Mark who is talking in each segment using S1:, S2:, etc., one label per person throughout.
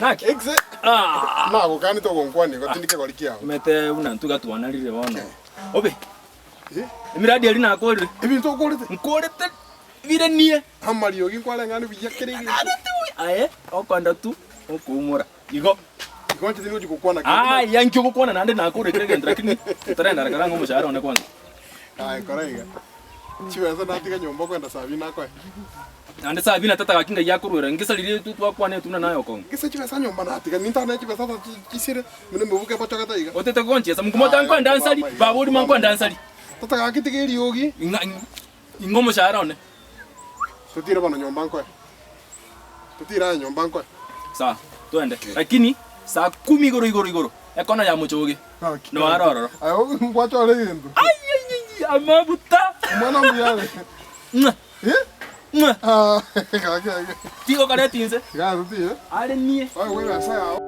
S1: Naki?
S2: Exe.
S1: Ah.
S2: Nagokanete ogonkwania igo tindi kegori kiao.
S1: Omete buna intwe iga twanarire bono. Obe.
S2: Eh?
S1: Emiradi eria nakorire.
S2: Ebinto okorete?
S1: Nkorete bire nie.
S2: Amariogi nkwareng'ani buya kera egento.
S1: Narete buya. Aye okoenda tu okoumora. Igo.
S2: Igo inche tindi gochia gokwana kende.
S1: Aya inki ogokwana naende nakorire kera egento lakini totarenda haraka rang'e omoshahara one kwanza.
S2: Aye kora iga. Chibesa natiga nyomba okoenda Sabina akoe.
S1: Naende Sabina tata gaki ngai akoruera ngesa riria twakwanete buna naye okong'a.
S2: Ngesa chibesa nyomba natiga nintane chibesa ata chisire buna emebuko ebochogete iga.
S1: Otete gonchiesa mokimo otankoenda nsari baba orimo ankoenda nsari.
S2: Tata gaki tiga eriogi.
S1: Ing'a ing'a omoshahara one.
S2: Totire bono nyomba nkoe. Totire aye nyomba nkoe.
S1: Sawa twende lakini saa kumi igoro igoro igoro ekona ya mochoge noare ororo.
S2: Aye ngwachore egento.
S1: Ayiayiayi amabuta.
S2: Omwana mbuya are.
S1: Ng'a.
S2: Eh?
S1: Ng'a.
S2: Ah, gaki gaki.
S1: Tigokareti inse.
S2: Iga totire.
S1: Are nie.
S2: Oye bw'egasa yao.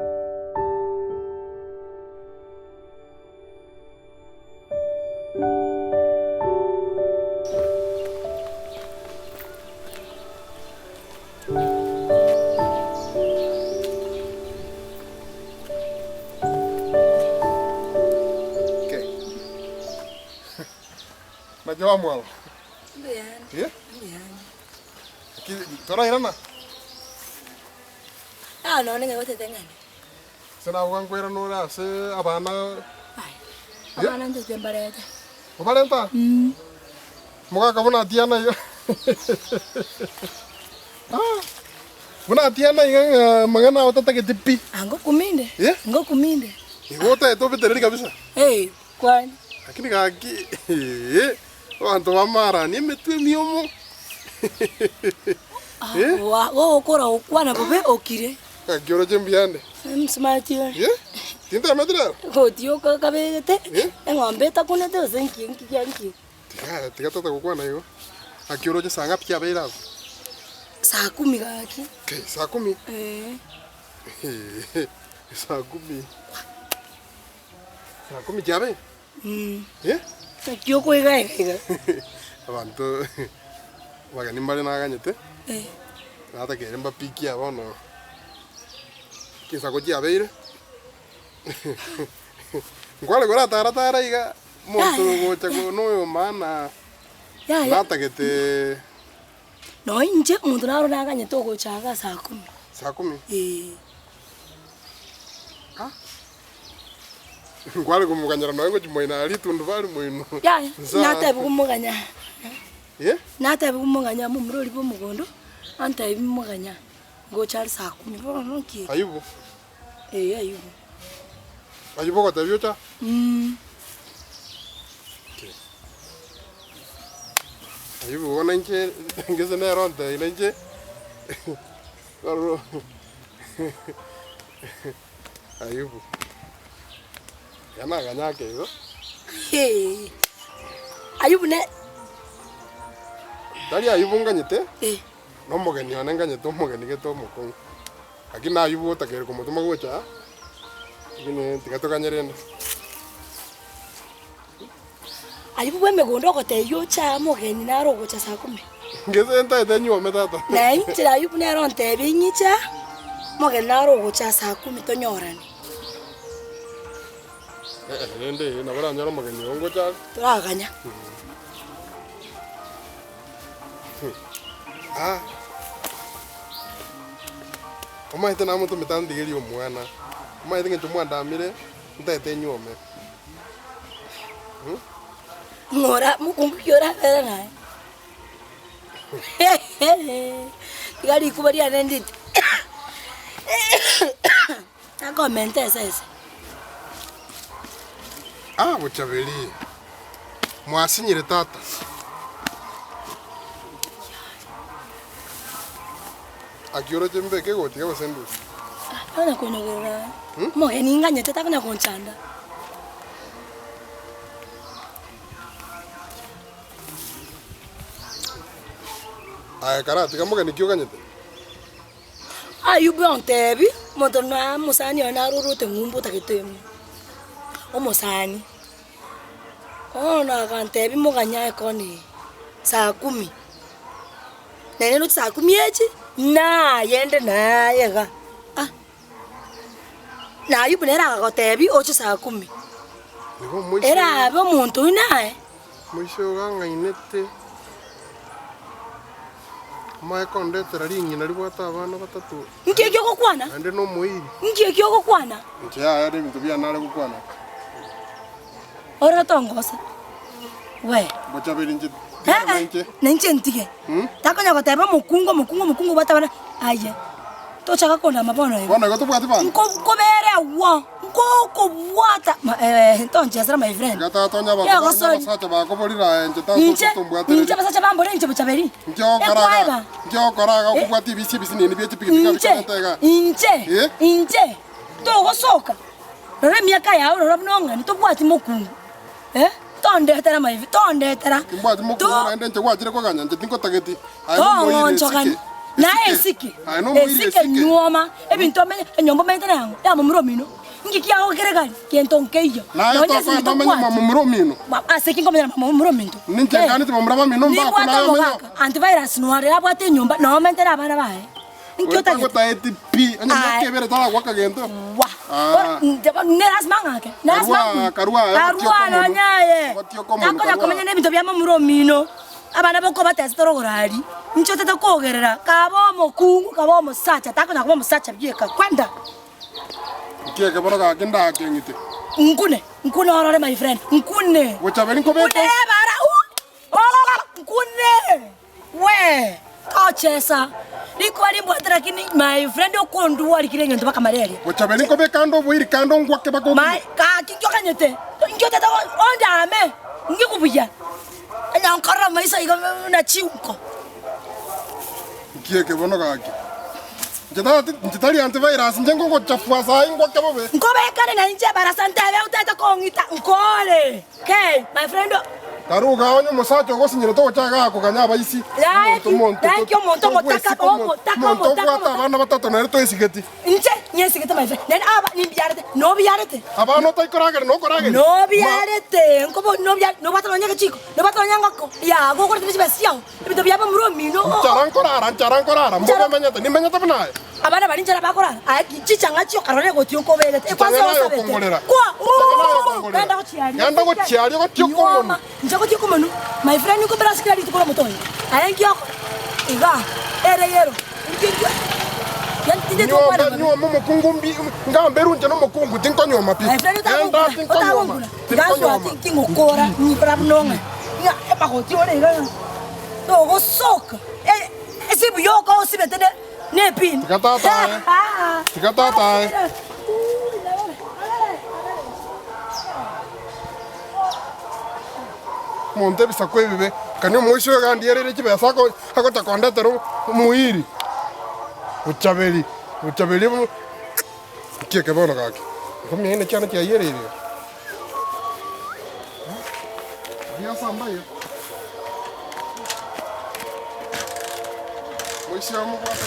S2: Okay. Naki bamwabo?
S3: Mbuyande,
S2: Eh?
S3: mbuyande.
S2: Ki torairana?
S3: Ah, nonye ng'egotete ng'ende.
S2: Ase nabo nkoirana ore ase abana.
S3: Aye, abana ntoche mbarete.
S2: Obarente aa? Mogaka buna atiana iga. Ah, buna atiana iga ng'a amang'ana ao tatageti pi.
S3: Ah, ngokuminde,
S2: Eh?
S3: ngokuminde.
S2: Igo otagete obetereri kabisa.
S3: Eh, kwani.
S2: Lakini gaki eeh, abanto bamarani emetwe emiomo. Eh?
S3: Wa gogokora gokwana bobe okire.
S2: Gaki oroche mbuyande.
S3: Msumati ore.
S2: Eh? Tintemeti rero?
S3: Goti okabegete,
S2: Eh?
S3: eng'ombe etakunete gose nki nki kia nki.
S2: Tiga tiga tata gokwana igo. Gaki oroche saa ngapi chiabeire abwo?
S3: Saa kumi gaki.
S2: Okay, saa kumi?
S3: Eh.
S2: Saa kumi. Saa kumi chiabeire?
S3: Mm.
S2: Eh?
S3: Naki okoiga iga iga.
S2: Abanto abageni mbare naganyete,
S3: Eh.
S2: natakeire mbapikie aba bono chinsago chiabeire, nkware koratara tara iga, omonto ogocha ko noyo maana
S3: Yaya.
S2: natagete
S3: Nonya inche omonto naro naganyete ogocha iga saa kumi.
S2: Saa kumi?
S3: Eeh.
S2: Ah. Nkware komoganyera nonya gochia moino aria ritundubari moino.
S3: Yaya,
S2: Nsa-
S3: natebi komoganya.
S2: Eh?
S3: Natebi komoganya momura oria bwa omogondo, antebi moganya, ngocha are saa kumi, bono nki?
S2: Ayubu.
S3: Eeh Ayubu.
S2: Ayubu ogotebia ocha?
S3: Mm.
S2: Ayubu bono inche ngese nere ontebia na inche Ayubu, iga naganya ake igo.
S3: Ayubu ne.
S2: Tari Ayubu nganyete,
S3: Eh.
S2: na omogeni one nganyete omogeni gete omokong'u. Lakini Ayubu otakeire komotoma gocha aa, lakini tiga toganye rende.
S3: Ayubu bw'emegondo ogotebia oche aa omogeni naro ogocha saa kumi.
S2: Ngese ntaete nyuome tata.
S3: Na inche Ayubu nere ontebia ing'iche aa, omogeni naro ogocha saa kumi tonyorane.
S2: Eh, rende eh, nabo oranyore omogeni oyo ngocha are.
S3: Toraganya.
S2: Ah. Omanyete namotomete antigerie omwana, omanyete ng'encho mwandamire, ntaete nyuome.
S3: Ng'ora mokungu ki orabere naye? Tiga rikuba riane ndite nakomenta esese.
S2: Ah, bochaberi, mwasinyire tata. Aki oroche mbeke egotiga gose ndusie?
S3: Tanya konyogerera omogeni nganyete takonya gonchanda.
S2: Aye karatiga mogeni ki oganyete?
S3: Ayubu ontebi, omonto na omosani one narorete ng'umbu otagete omosani. Bono agantebi moganye aye kona eye, saa kumi. Naende roche saa kumi echi, naye inde naye iga, ah. Na Ayubu nere akagotebia oche saa kumi.
S2: Igo omoiseke
S3: Erabe omonto oyio naye.
S2: Omoiseke oyo ang'ainete, amaye kondetera ring'ina ribwate abana batato,
S3: Inki ekio ogokwana?
S2: naende nomoiri.
S3: Inki ekio ogokwana?
S2: Inche yaya nebinto biane nare gokwana.
S3: Ore tongosa. We.
S2: Bochaberi inche tigana
S3: Ee,
S2: nainche.
S3: na inche ntige. Takonya goteba omokungu, omokungu, omokungu obwate abana, aye, tochaka kondama bono iga.
S2: Bono igo tobwati bana?
S3: Nko nkobere agwo, nkokobwata ma eh, tonchesera my friend.
S2: Iga tata onye abako
S3: Yegosori.
S2: abasacha bakoborire aye inche tata
S3: Inche,
S2: tombwatereri.
S3: inche abasacha bambore inche bochaberi.
S2: Inche okora iga,
S3: Ekwaeba.
S2: inche okora iga
S3: Eh.
S2: okobwata ebisi ebisinini bie chipigipigi
S3: Inche,
S2: abikorete iga.
S3: inche,
S2: Eh?
S3: inche, togosoka, rora emiaka yao rora buna ong'ani tobwati mokungu. Eh, tondetera maibi, tondetera.
S2: Timbwati mokungu
S3: To-
S2: naende inche gwachire koganya inche tingotageti. Aye nomoiri
S3: Tong'onchogani.
S2: esike.
S3: Naye esike.
S2: Aye nomoiri
S3: Esike
S2: esike.
S3: nyuoma, ebinto omenye, enyomba omenyete nang'o, ya momura omino. Inki kiago kere gari? Gento nkeiyo.
S2: Naye
S3: Nonya
S2: tokoenda
S3: esike
S2: omenye
S3: tobwati.
S2: mwa momura omino.
S3: Ma- Ase ki nkomenyera mwa momura ominto?
S2: Ninche
S3: Eh.
S2: nkaneti bamura bamino mbakwe
S3: Nimbwate
S2: naye omenye.
S3: omogaka, antivirus noare abwate enyomba, nomentere abana baye. Inki otagete?
S2: Otagotaeti pi, onye
S3: Aye.
S2: miaka ebere taragwaka gento.
S3: Wa.
S2: Ah.
S3: Ne lazima ng'ake. Ne lazima
S2: Karua,
S3: ng'ake.
S2: karua, eh,
S3: Karua
S2: gotioka omonwe.
S3: nonyaye.
S2: Gotioka omonwe,
S3: Takonya
S2: karua.
S3: komenya nebinto bia momura omino. Abana bokobatesa torogora aria. Inche otete kogerera, kaba omokungu, kaba omosacha, takonya koba omosacha bieka. Kwenda.
S2: Nki eke bono gaki ndake ng'ite.
S3: Nkune, nkune orore my friend, nkune.
S2: Gochaberi nkobeka.
S3: Nkune bara, uh! Nkune! We! Tochesa. Rikuba rimbwate lakini my friend okondua rikire egento mpaka malaria.
S2: Gochaberi nkobeka ande oboiri kande ongwake mpaka
S3: My
S2: okure.
S3: gaki inki okanyete? Inki otete ondame? Inki buya? Onye nkorora maiso iga buna chiuko.
S2: Nki eke bono gaki? Inche tati inche tari antivirus inche ngogochafua saii ngwake bobe.
S3: Nkobekane na inche ebarasa ntebe otete kong'ita nkore. Kei, my friend.
S2: Karuga onye omosacha ogosinyire togocha igaa koganya abaisi.
S3: Yaye ki?
S2: Omonto
S3: Yaye ki omonto omotaka, omotaka,
S2: omonto
S3: omotaka,
S2: obwate
S3: omotaka.
S2: abana batato nere toesigeti.
S3: Inche nyesigete my friend. Naende aba nimbiarete, nobiarete.
S2: Abana otaikoragera nokorageria.
S3: Nobiarete, nkobo nobiarete, nobwate nonya egechiko, nobwate nonya engoko yago okorete ne chibesa chiago, ebinto biabo momura omino.
S2: Nchara nkorara, nchara nkorara, mbobe menyete, nimenyete buna aye.
S3: Abana baria inchera bakorara, aye chichang'a chioka rora egoti okobegete, ekwansa
S2: Chichang'a naye
S3: osabete.
S2: okongorera.
S3: Kwa,
S2: Chichang'a naye okongorera.
S3: Genda gochiaria.
S2: Genda gochiaria gochia okomonu.
S3: Nyuoma, inche gochia okomonu, my friend nkobera ase kera rituko ria omoto oyo. Aye nki okora? Iga, ere yero, inki inki yaani tinde
S2: Nyuoma,
S3: tokwana mabe.
S2: nyuoma omokungu mbi, ngambe inche nomokungu tinkonyuoma pi.
S3: My friend
S2: Genda
S3: otagongura,
S2: tinkonyuoma,
S3: otagongura. Iga
S2: tinkonyuoma.
S3: aswa tingokora, nyikora buna ong'e. Ng'a emagoti ore iga ng'a togosoka, esimu yoka osibete ne. Nepini.
S2: Tiga tata aye. Tiga tata aye. Omonto ebisaku ebibe, kani omoisia oyo gandierire chibesa ako agocha kondetera omoiri, bochaberi, bochaberi bo nki eke bono gaki, nkomia chiane chiayereire iga. Ebiasa mbaye. Moisia omobwate